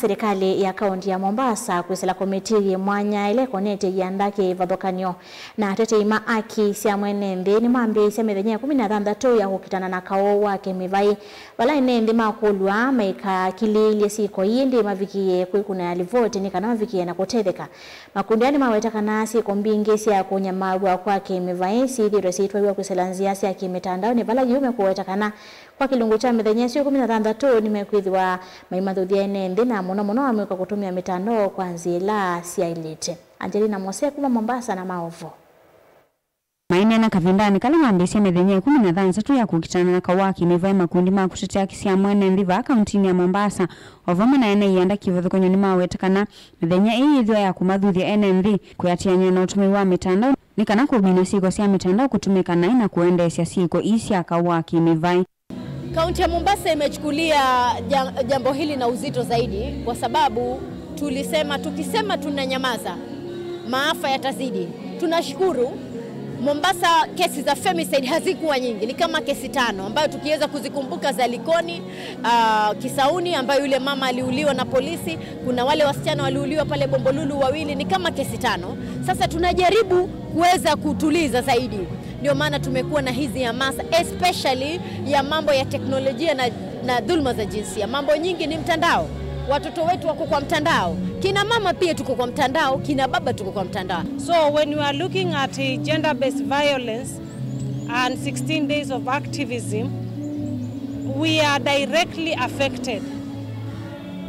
Serikali ya kaunti ya Mombasa kwisela komiti mwanya ile konete yandake vathokanyo na tete ima aki sya mwene nthi ni mwambiisya mithenya 16 ya kukitana na kao wake mivai vala ene nthi makulwa maika kililye siko indi mavikie kwikuna ya livoti ni kana mavikie na kutetheka makundi yani maweta kana siko mbingi sya kunyamagwa kwake mivai sithirwe sitwa kwisela nzia sya kimitandao ni vala yume kuweta kana kwa kilungu cha mithenya 16 nimekwithiwa maimathuthia ene nthi na muno muno ameweka kutumia mitandao kwa nzila sya ilite. Angelina Mose kuma Mombasa na maovo. Mainena kavindani kala mwambisia mithenya 16 ya kukitana na kawaki mivai makundi ma kutetea kisia mwene ndhiva kaunti ya Mombasa ovama na ene ianda kivathukanyo ni mawetakana mithenya ii ithwa ya kumathuthia ene nthi kuyatianya na utumi wa mitandao ni kana kubina siko sya mitandao kutumika na ina kuendesya siko isi kawaki mivai. Kaunti ya Mombasa imechukulia jambo hili na uzito zaidi kwa sababu tulisema tukisema tunanyamaza maafa yatazidi. Tunashukuru Mombasa kesi za femicide hazikuwa nyingi, ni kama kesi 5 ambayo tukiweza kuzikumbuka za Likoni, Kisauni ambayo yule mama aliuliwa na polisi, kuna wale wasichana waliuliwa pale Bombolulu wawili, ni kama kesi 5. Sasa tunajaribu kuweza kutuliza zaidi. Ndio maana tumekuwa na hizi hamasa especially ya mambo ya teknolojia na dhulma za jinsia. Mambo nyingi ni mtandao. Watoto wetu wako kwa mtandao. Kina mama pia tuko kwa mtandao, kina baba tuko kwa mtandao. So when we are looking at gender-based violence and 16 days of activism, we are directly affected.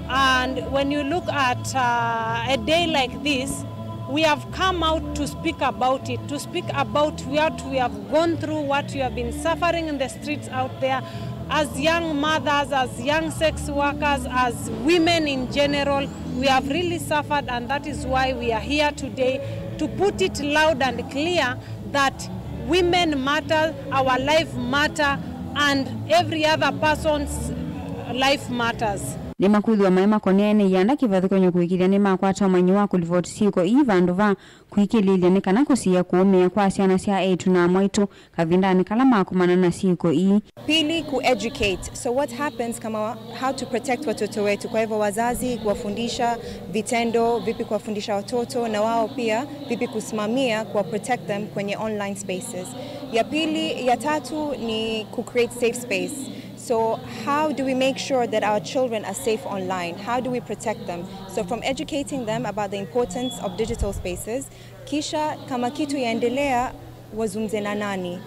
And when you look at a day like this, we have come out to speak about it, to speak about what we have gone through, what we have been suffering in the streets out there as young mothers, as young sex workers, as women in general. We have really suffered, and that is why we are here today to put it loud and clear that women matter, our life matter, and every other person's life matters. Ni makuthi wa maema konene yanda kivathukanyo kuikiria ni makwata umanyi wa kulivoti siko ivandu va kuikililia ni kana kusiya kuumia kwa syana sya eitu na mwaitu kavindani kala makumana na siko ii. Pili, ku-educate. So what happens kama how to protect watoto wetu. Kwa hivyo wazazi kuwafundisha vitendo, vipi kuwafundisha watoto na wao pia vipi kusimamia kuwa protect them kwenye online spaces. Ya pili, ya tatu ni ku-create safe space. So how do we make sure that our children are safe online? How do we protect them? So from educating them about the importance of digital spaces, kisha kama kitu yaendelea wazungumze na nani?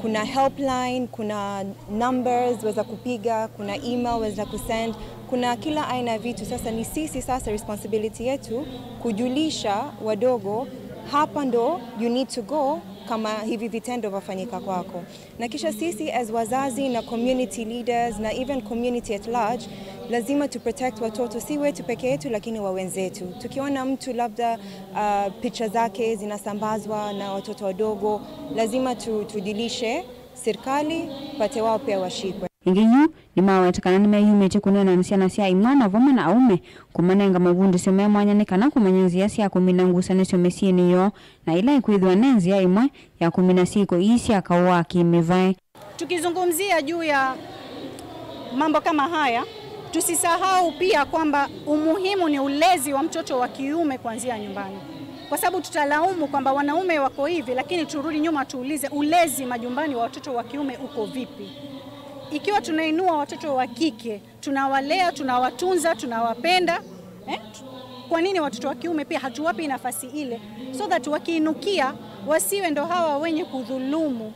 Kuna helpline, kuna numbers weza kupiga, kuna email weza kusend, kuna kila aina vitu. Sasa ni sisi sasa responsibility yetu kujulisha wadogo hapa ndo you need to go kama hivi vitendo vafanyika kwako. Na kisha sisi as wazazi na community leaders na even community at large lazima to protect watoto, si wetu peke yetu lakini wa wenzetu. Tukiona mtu labda picha zake zinasambazwa na watoto wadogo, lazima tujulishe serikali pate wao pia washikwe. Inginyu ni mawetakana ni meyumete kunena nsiana sya imwana voma na aume kumanenga mavundi some mwanya ni kana kumanya nzia sya kumina ngusanisyo misyini yoo na ila ikuithwa ne nzia imwe ya kumina siko isi akawa kimivai. Tukizungumzia juu ya mambo kama haya, tusisahau pia kwamba umuhimu ni ulezi wa mtoto wa kiume kuanzia nyumbani. Kwa sababu tutalaumu kwamba wanaume wako hivi, lakini turudi nyuma tuulize ulezi majumbani wa watoto wa kiume uko vipi? Ikiwa tunainua watoto wa kike, tunawalea, tunawatunza, tunawapenda, Kwa nini watoto wa kiume pia hatuwapi nafasi ile? So that wakiinukia wasiwe ndo hawa wenye kudhulumu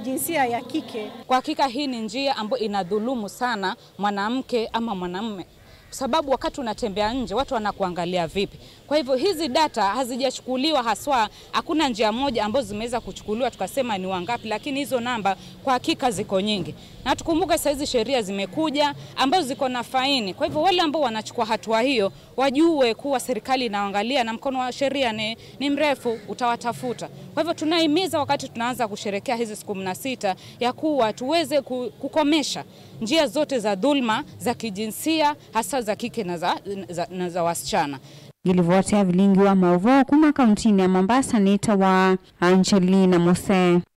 jinsia ya kike. Kwa hakika hii ni njia ambayo inadhulumu sana mwanamke ama mwanamume. Sababu wakati unatembea nje watu wanakuangalia vipi. Kwa hivyo hizi data hazijachukuliwa haswa, hakuna njia moja ambazo zimeweza kuchukuliwa tukasema ni wangapi, lakini hizo namba kwa hakika ziko nyingi. Na tukumbuke sasa hizi sheria zimekuja ambazo ziko na faini. Kwa hivyo wale ambao wanachukua hatua hiyo wajue kuwa serikali inaangalia na mkono wa sheria ni mrefu, utawatafuta. Kwa hivyo tunahimiza wakati tunaanza kusherehekea hizi siku 16 ya kuwa tuweze kukomesha njia zote za dhulma za kijinsia hasa za kike na za wasichana. Gilivotea vilingi wa maovo kuma kaunti ya Mombasa nita wa Angelina Mose.